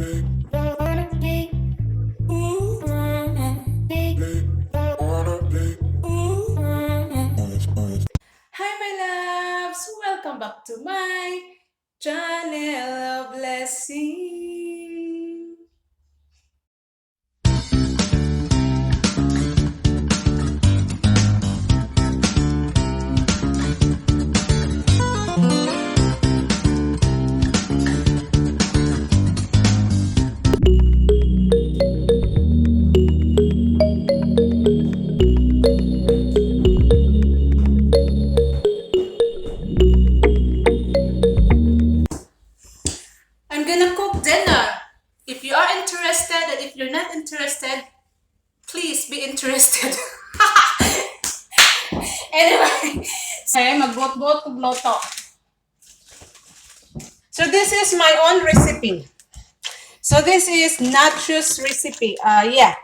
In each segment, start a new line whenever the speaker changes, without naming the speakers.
Wanna be, ooh, be, wanna be, ooh.
Hi, my loves! Welcome back to my channel of blessing. I'm gonna cook dinner. If you are interested and if you're not interested, please be interested. Anyway, okay, magbuot-buot kog loto. So this is my own recipe. So this is nachos recipe. Yeah,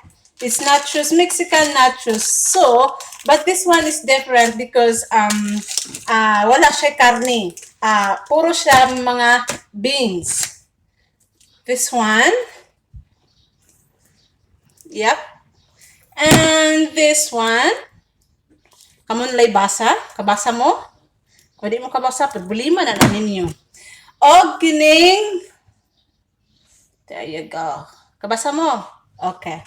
it's nachos, Mexican nachos. So, but this one is different because wala siya karne. Puro siya mga beans. This one. Yep. And this one. Kamon lay basa. Kabasa mo? Kung di mo kabasa, problema na na ninyo. Og kining. There you go. Kabasa mo? Okay.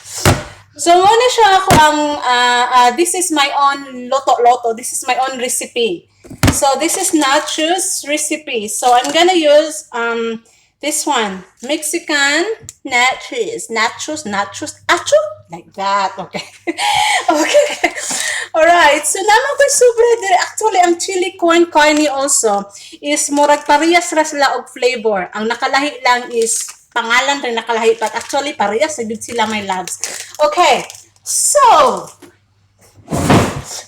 So, muna siya ako ang, this is my own loto-loto. This is my own recipe. So, this is nachos recipe. So, I'm gonna use this one. Mexican nachos. Nachos, nachos, acho? Like that. Okay. Okay. Alright. So, naman ko sobra dire. Actually, ang chili corn carne also is murag parehas ra sila og flavor. Ang nakalahi lang is pangalan rin nakalahi, but actually parehas sa gud sila, my loves. Okay. So,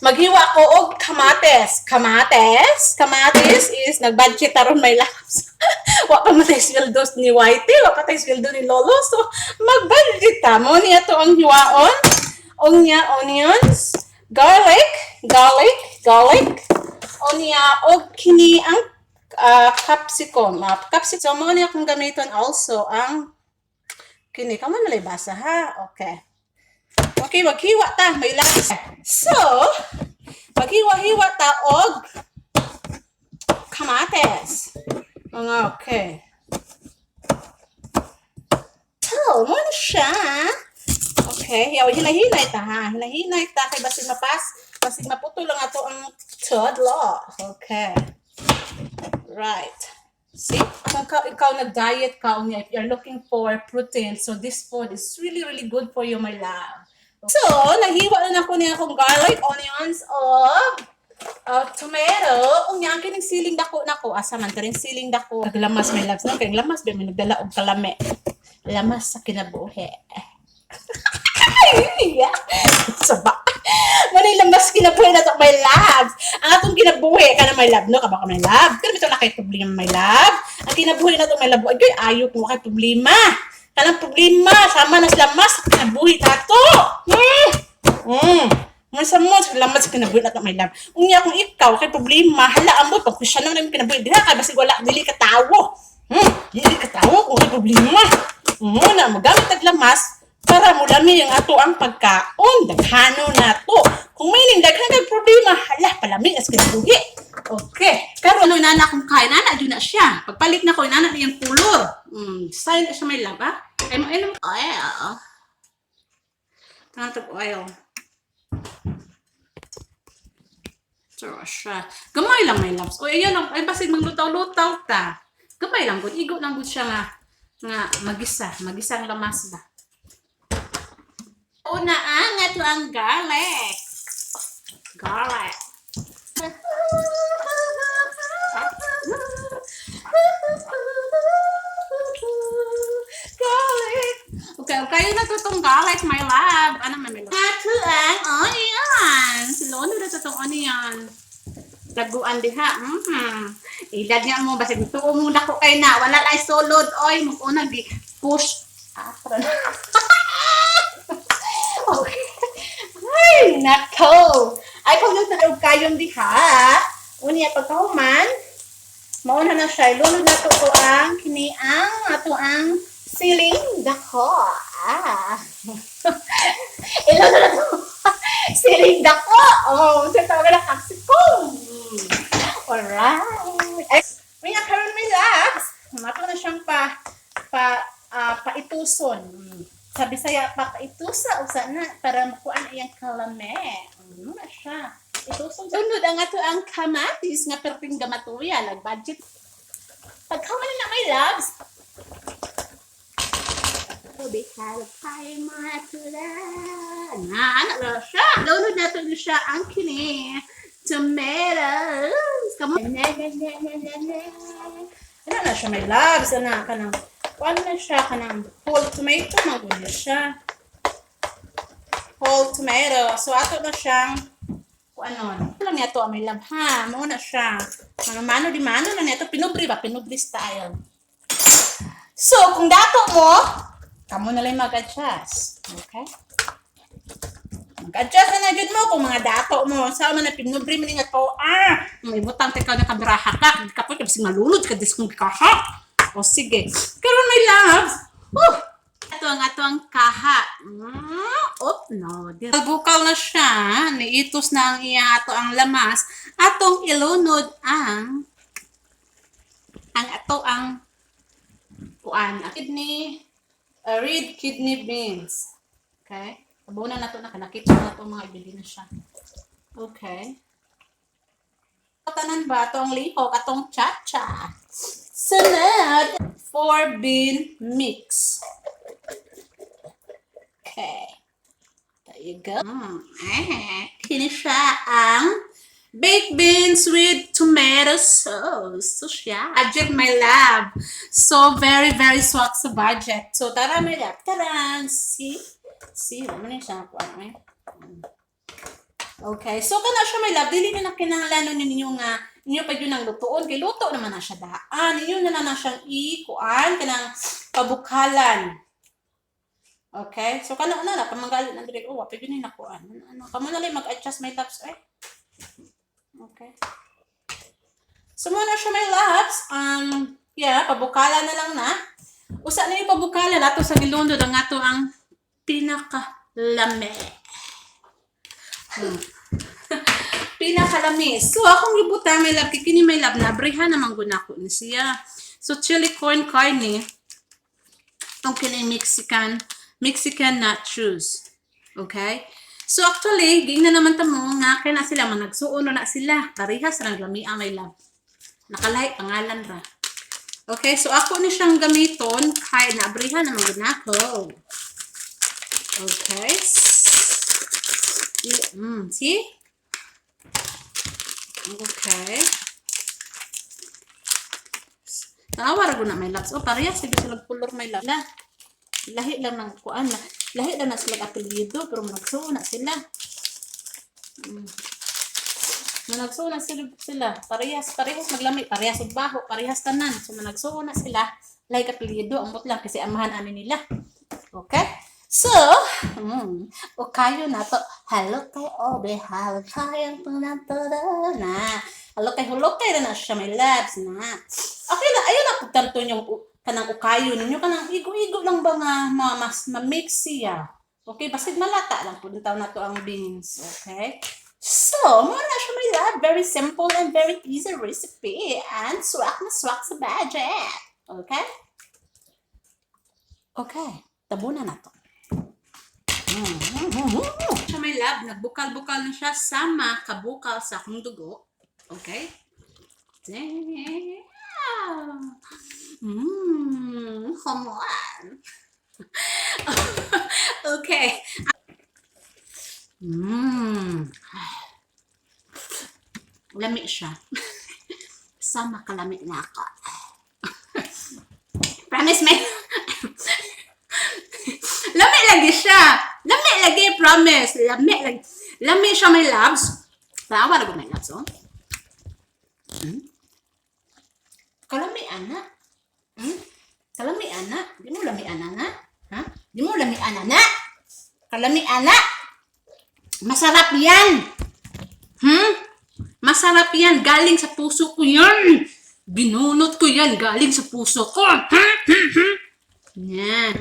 maghiwa ko og kamates. Kamates? Kamates is nag-budget aron, my loves. Wa pa man tay sweldo ni Whitey, wa pa tay sweldo ni Lolo. So, mag-budget ta. Mo niya to ang hiwaon. Unya onions, garlic, garlic, garlic. Unya og kini ang capsicum. Capsicum. So, mo niya akong gamiton also ang kini. Kamo na basa ha? Okay. Okay, maghiwa ta, my loves. So, maghiwa-hiwa ta og kamates. Mga okay. So, mo na siya. Okay, yaw hinay-hinay ta ha. Hinay-hinay ta kay basig mapas, basig maputol lang ato ang tudlo. Okay. Right. See? Kung ikaw nag-diet ka, unya, if you're looking for protein, so this food is really, really good for you, my love. So, nahiwa na nako niya akong garlic, onions, og tomato. Unya, ang kining siling dako nako. Asa man kaning siling dako. Naglamas, my loves. No? Kay ang lamas, ba, may nagdala og kalame. Lamas sa kinabuhi. Yeah. Saba. Manay lamas kinabuhi na to, my loves. Ang atong kinabuhi ka na, my love, no? Kaba ka, my love. Kaya bitaw na kay problema, my love. Ang kinabuhi na to, my love. Ay, ayo kung kay problema. Kanang problema, sama na sila lamas sa kinabuhi na to. Mga sa mo, lamas sa kinabuhi na to, my love. Unya kung ikaw kay problema, hala mo, pag siya naman ang kinabuhi, diha ka, basig wala, dili ka tawo. Dili ka tawo kung kay problema. Muna, magamit tag lamas, para mulami ang ato ang pagkaon. Daghano na to. Kung may ning daghan kag problema, hala, palami as kinabuhi. Okay. Pero ano nana akong kain, nana jud na siya. Pagpalit na ko, nana na yung kulor. Style na siya, may love, ah. Ay, mo, ay, oil. Tanatag oil. So, siya. Gamay lang, my loves. O, ayan lang. Ay, basig maglutaw-lutaw ta. Gamay lang, gud. Igo lang gud siya nga magisa. Magisang lamas ba? Una ang ato ang garlic. Garlic. Garlic. Okay na to tong garlic, my love. Ano man, my love? Ato ang onion. Silon na to tong onion. Daguan diha. Ilad nga mo basig tuo mo dako kay na wala lay sulod oy mo una gi push. Ah, tara na. Okay. Ay, nako. Ay, pag nagtanaw kayon diha, unya pagkahuman, mauna na siya. Ilunod na to ang kini ang ato ang
Siling dako. Ah. Ilan na to? Siling dako. Oh, sa tawag na capsicum. Alright.
Ex, may karon, my loves. Mato na siyang pa pa paituson. Sa Bisaya pa paitusa usa na para makuan iyang kalame. Na siya. Ituson. Sunod ang ato ang kamatis nga perting gamatuya lag budget. Pagkaman na, my loves. Obi halukay matula. Na, ano na siya? Download nato na siya ang kini. Tomatoes. Come on.
Na, na, na, na, na, na.
Ano na siya, my loves? Ano ka nang, kuan na siya, kanang whole tomato, magulo siya. Whole tomato. So, ato na siyang, kung ano, lang niya to, my love, ha? Mo na siya. Mano-mano di mano na niya to. Pinubri ba? Pinubri style. So, kung dato mo, kamo na lang mag-adjust. Okay? Mag-adjust na na jud mo kung mga dato mo. Sa man na pinubri mo nga to, may butang tekaw na kabiraha ka. Kapoy ka, bisig malunod ka, dis kong kaha. O sige. Karon, my loves. Whew! Ito ang ato ang kaha. Oh, no. Bukal na siya. Niitos na ang iya ato ang lamas. Atong ilunod ang ato ang kuan. Kidney, red kidney beans. Okay? Tabunan na to na kanakita na to mga ibili na siya. Okay. Tanan ba ito ang lihok atong cha-cha. Sunod, four bean mix. Okay. There you go. Eh, kini siya ang baked beans with tomato sauce. So siya. Budget, my love. So very, very swak sa budget. So tara, my love. Tara. See? See? Ano na siya? Ano eh? Okay. So kana siya, my love, dili na na kinahanglan ninyo nga inyo pa yun ang lutuon kay luto naman na siya daan. Inyo na na, na siyang i-kuan kanang pabukalan. Okay? So kana na na pamanggalit na dire, oh, wa pa yun na nakuan. Ano, kamo na lang mag-adjust, my loves eh. Okay. So mo na siya, my loves. Yeah, pabukala na lang na. Usa na yung pabukala nato sa gilundod ang ato ang pinakalame. Pinakalami. So, akong gibuta, my love, kay kini, my love, nabrihan naman gud nako ni siya. So, chili corn carne, ang kini Mexican nachos. Okay? So, actually, giingnan naman ta mo nga kay na sila, managsuon na sila. Parehas rang lamia, my love. Nakalahi pangalan ra. Okay, so ako ni siyang gamiton kay naabrihan naman gud nako. Okay. See? Okay. Tanawa ra gud na, my loves. Oh, parehas sige sila color, my love. La. Lahi lang ng kuan na. Lahi lang na sila apelyido pero managsuon na sila. Managsuon na sila. Parehas, parehas maglami, parehas og baho, parehas tanan. So managsuon na sila. Lahi apelyido, ambot lang kasi amahan ani nila. Okay? So, o kayo na to. Halo kay obe, halo kayo na. Halo kay hulok kay na siya, my loves na. Okay na, ayun na tanto yung kanang ukayo ninyo kanang igo-igo lang ba nga ma, mas ma-mix siya. Okay, basig malata lang po taw na to ang beans, okay? So, mo na siya, my love. Very simple and very easy recipe and swak na swak sa budget. Okay? Okay, tabunan na to. Siya, my love, nagbukal-bukal na siya sama kabukal sa akong dugo. Okay? Damn! Come on. Okay. Lami siya. Sama kalami na ako. Promise me. Lami lagi siya. Lami lagi, promise. Lami lagi. Lami siya, my loves. Tawa na ko, my loves, oh. Kalami, ana. Kalami, ana. Di mo lami, ana, na? Ha? Di mo lami, ana, na? Kalami, ana. Masarap yan. Masarap yan. Galing sa puso ko yan. Binunot ko yan. Galing sa puso ko. Hmm? Hmm? Hmm? Nya.